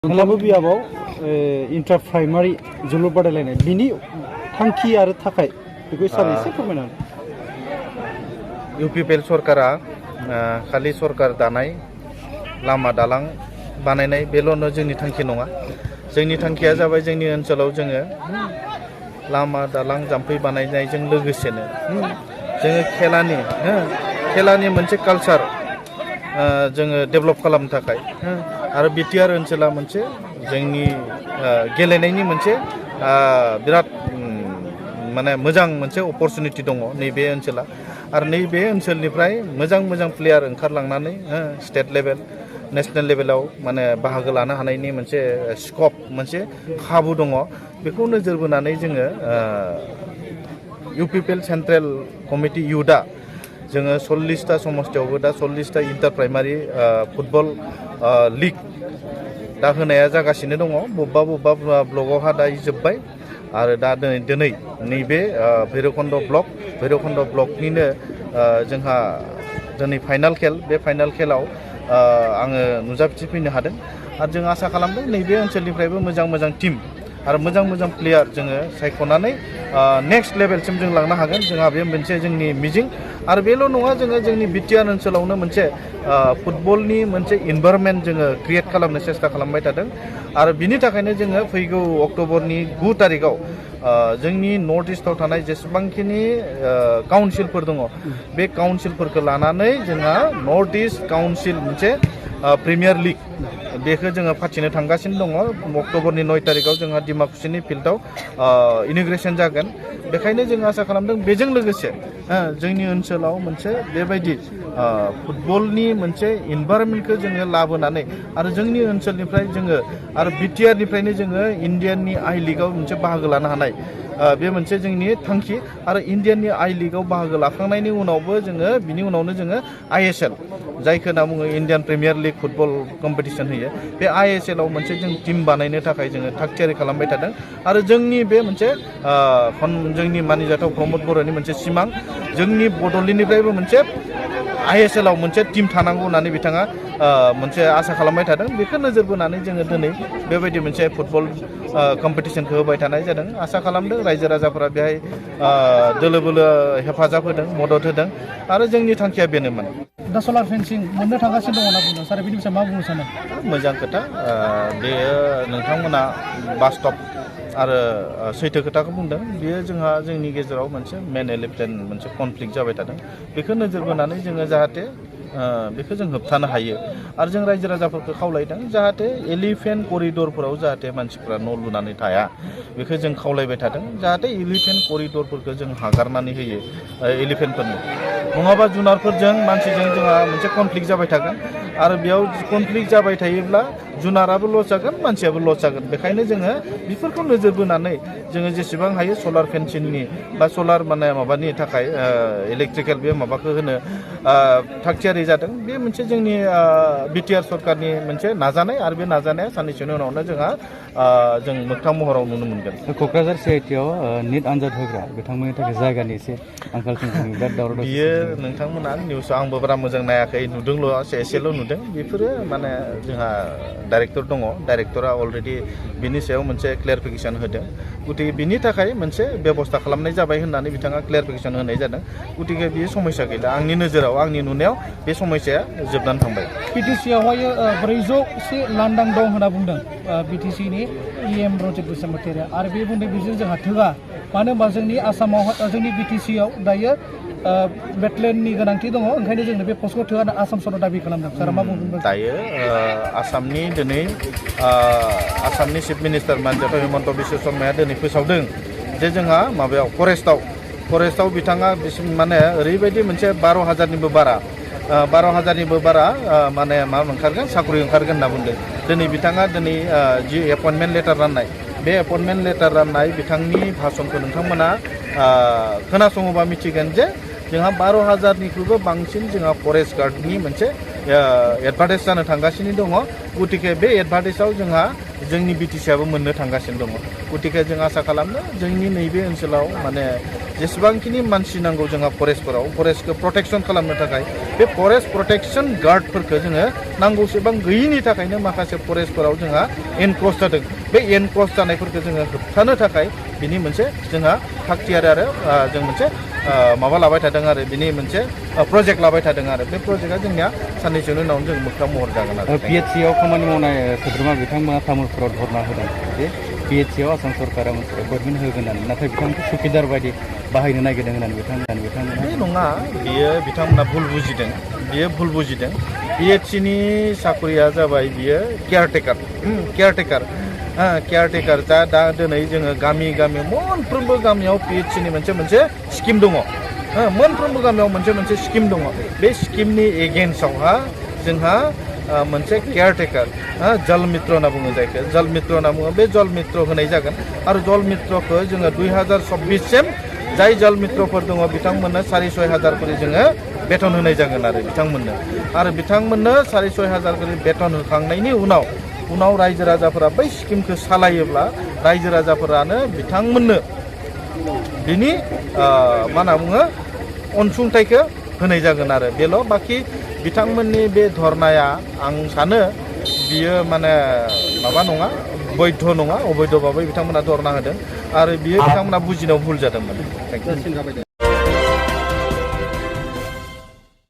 नोंथाङाबो बियाबाव inter primary जोलुर बादायलायनाय बिनि थांखि आरो थाखाय बेखौ सार एसे फोरमायना इउपिपिएल सरकारा खालि सरकार दानाय लामा दालां बानायनाय बेल'नो जोंनि थांखि नङा। जोंनि थांखिया जाबाय जोंनि ओनसोलाव जोङो लामा दालां जाम्फै बानायनायजों लोगोसेनो जोङो खेलानि मोनसे कालचार जोङो डेभेलप खालामनो थाखाय आरो बिटिआर ओनसोला मोनसे जोंनि गेलेनायनि मोनसे बिराद माने मोजां मोनसे अपरचुनिटि दङ नैबे ओनसोला आरो नैबे ओनसोलनिफ्राय मोजां प्लेयार ओंखारलांनानै स्टेट लेभेल नेशनेल लेभेलाव माने बाहागो लानो हानायनि मोनसे स्कप मोनसे खाबु दङ। बेखौ नोजोर बोनानै जोङो इउपिपिएल सेन्ट्रेल कमिटि इउथआ जोङो 40टा समस्थियावबो दा 40टा इन्टार प्राइमारि फुटबल लिग दा होनाया जागासिनो दङ। बबेबा ब्लकआवहा दा जोब्बाय आरो दा दिनै नैबे भैरबखुन्द ब्लकनिनो जोंहा दिनै फाइनाल खेल बे फाइनाल खेलाव आङो नुजाथिफैनो हादों आरो जों आसा खालामदों नैबे ओनसोलनिफ्रायबो मोजां टिम आरो मोजां प्लेयार जोङो सायख'नानै नेक्स्ट लेभेलसिम जों लांनो हागोन। जोंहा बे मोनसे जोंनि मिजिं आरो बेल' नङा जोङो जोंनि बिटिआर ओनसोलावनो मोनसे फुटबलनि मोनसे इनभाइरनमेन्ट जोङो क्रिएट खालामनो सेस्था खालामबाय थादों आरो बिनि थाखायनो जोङो फैगौ अक्ट'बरनि 9 तारिखआव जोंनि नर्थ इस्टआव थानाय जेसेबांखिनि काउन्सिलफोर दङ बे काउन्सिलफोरखौ लानानै जोंहा नर्थ इस्ट काउन्सिल मोनसे प्रिमियार लिग बेखौ जोङो फाथिनो थांगासिनो दङ। अक्ट'बरनि 9 तारिखआव जोंहा डिमाकुसिनि फिल्डआव इन'ग्रेसन जागोन। बेखायनो जों आसा खालामदों बेजों लोगोसे जोंनि ओनसोलाव मोनसे बेबायदि फुटबलनि मोनसे इनभाइरनमेन्टखौ जोङो लाबोनानै आरो जोंनि ओनसोलनिफ्राय जोङो आरो बिटिआरनिफ्रायनो जोङो इण्डियाननि आइ लिगआव मोनसे बाहागो लानो हानाय बे मोनसे जोंनि थांखि आरो इण्डियाननि आइ लिगआव बाहागो लाखांनायनि उनावबो जोङो बिनि उनावनो जोङो ISL जायखौ होनना बुङो Indian premier league football competition होयो बे ISL आव मोनसे जों टिम बानायनो थाखाय जोङो थाग थियारि खालामबाय थादों आरो जोंनि बे मोनसे जोंनि मानिजाथाव प्रमद बर'नि मोनसे सिमां जोंनि बड'लेण्डनिफ्रायबो मोनसे ISL आव मोनसे टिम थानांगौ होननानै बिथाङा मोनसे आसा खालामबाय थादों। बेखौ नोजोर बोनानै जोङो दिनै बेबायदि मोनसे फुटबल कम्पिटिसनखौ होबाय थानाय जादों। आसा खालामदों रायजो राजाफोरा बेहाय दोलो बोलो हेफाजाब होदों मदद होदों आरो जोंनि थांखिया बेनोमोन। दा सलार फेन्सिं मोननो थांगासिनो दङ होनना बुंदों सार बेनि सायाव मा बुंनो सानो? मोजां खोथा बेयो नोंथांमोना बास्तब आरो सैथो खोथाखौ बुंदों। बेयो जोंनि गेजेराव मोनसे मेन एलिफेन्ट मोनसे कनफ्लिक्ट जाबाय थादों। बेखौ नोजोर बोनानै जोङो जाहाथे बेखौ जों होबथानो हायो आरो जों रायजो राजाफोरखौ खावलायदों जाहाथे एलिफेन्ट करिडरफोराव जाहाथे मानसिफ्रा न' लुनानै थाया बेखौ जों खावलायबाय थादों। जाहाथे एलिफेन्ट करिडरफोरखौ जों हगारनानै होयो एलिफेन्टफोरनो नङाबा जुनारफोरजों मानसिजों जोंहा मोनसे कनफ्लिक्ट जाबाय थागोन आरो बेयाव कनफ्लिक्ट जाबाय थायोब्ला जुनाराबो लस जागोन मानसियाबो लस जागोन। बेखायनो जोङो बेफोरखौ नोजोर बोनानै जोङो जेसेबां हायो सलार फेन्सिंनि बा सलार माबानि थाखाय इलेक्ट्रिकेल बे माबाखौ होनो थाग थियारि जादों। बे मोनसे जोंनि बिटिआर सरकारनि मोनसे नाजानाय आरो बे नाजानाया साननैसोनि उनावनो जों मोगथां महराव नुनो मोनगोन। क'क्राझार CITआव निट आनजाद होग्रा बिथांमोननि थाखाय जायगानि एसे आंखाल बिराद दावराव बियो नोंथांमोना निउसआव आंबो बारा मोजां नायाखै नुदोंल' एसेल' नुदों। बेफोरो माने जोंहा डाइरेक्टर दङ डाइरेक्टरा अलरेडि बिनि सायाव मोनसे क्लियारिफिकेसन होदों। गतिके बिनि थाखाय मोनसे बेबस्था खालामनाय जाबाय होननानै बिथाङा क्लियारिफिकेसन होनाय जादों। गतिके बियो समस्या गैला आंनि नोजोराव आंनि नुनायाव बे समस्याया जोबनानै थांबाय। BTCआवहाय 400 लांदां दं होनना बुंदों BTCनि EM रजित बसुमतारिया आरो बे बुंदों बेजों जोंहा थोआ मानो होनबा जोंनि आसामाव जोंनि BTCआव दायो बेटलेननि गोनांथि दङ ओंखायनो जोंनो बे पस्टखौ थोआ होनना आसाम सरकारा दाबि खालामदों। सारा मा बुंदों? दायो आसामनि दिनै आसामनि चिफ मिनिस्टार मानजाथाव हिमन्त बिश्व शर्माया दिनै फोसावदों जे जोंहा माबायाव फरेस्टआव बिथाङा माने ओरैबायदि मोनसे 12,000निबो बारा माने मा ओंखारगोन साख्रि ओंखारगोन होनना बुंदों। दिनै बिथाङा जि एपइन्टमेन्ट लेटार राननाय बे एपइन्टमेन्ट लेटार राननाय बिथांनि भाषणखौ नोंथांमोना खोनासङोबा मिथिगोन जे जोंहा 12,000निख्रुइबो बांसिन जोंहा फरेस्ट गार्डनि मोनसे एडभार्टाइज जानो थांगासिनो दङ। गतिके बे एडभार्टाइजआव जोंहा जोंनि बिटिसिआबो मोननो थांगासिनो दङ गतिके जों आसा खालामो जोंनि नैबे ओनसोलाव माने जेसेबांखिनि मानसि नांगौ जोंहा फरेस्टफोराव फरेस्टखौ प्रटेक्सन खालामनो थाखाय बे फरेस्ट प्रटेक्सन गार्डफोरखौ जोङो नांगौसेबां गैयिनि थाखायनो माखासे फरेस्टफोराव जोंहा एनक्रस जादों बे एनक्रस जानायफोरखौ जोङो होबथानो थाखाय बिनि मोनसे जोंहा थागथियारि आरो जों मोनसे माबा लाबाय थादों आरो बिनि मोनसे प्रजेक्ट लाबाय थादों आरो बे प्रजेक्टआ जोंनिया साननैसोनि उनाव जों मोख्रा महर जागोन आरो पिएचसिआव खामानि मावनाय सोद्रोमा बिथांमोना तामुलपुराव धरना होदों जे पिएचसिआव आसाम सरकारा मोनसे एपइन्टमेन्ट होगोन होननानै नाथाय बिथांखौ सुखिदार बायदि बाहायनो नागिरदों होननानै बिथांमोना बे नङा बियो बिथांमोना भुल बुजिदों पिएचसिनि साख्रिया जाबाय बियो केयारटेकार दा दिनै जोङो गामि मोनफ्रोमबो गामियाव पिएचसिनि मोनसे स्किम दङ मोनफ्रोमबो गामियाव मोनसे स्किम दङ बे स्किमनि एगेन्स्टआवहा जोंहा मोनसे केयारटेकार जल मित्र होनना बुङो जायखौ जल मित्र होनना बुङो बे जल मित्र होनाय जागोन आरो जल मित्रखौ जोङो 2026 सिम जाय जल मित्रफोर दङ बिथांमोननो 6,500 करि जोङो बेथन होनाय जागोन आरो बिथांमोननो 6,500 करि बेथन होखांनायनि उनाव रायजो राजाफोरा बै स्किमखौ सालायोब्ला रायजो राजाफोरानो बिथांमोननो बिनि मा होनना बुङो अनसुंथाइखौ होनाय जागोन आरो बेल' बाखि बिथांमोननि बे धरनाया आं सानो बियो माने माबा नङा बैध नङा अबैध भाबै बिथांमोना धरना होदों आरो बियो बिथांमोना बुजिनायाव भुल जादोंमोन।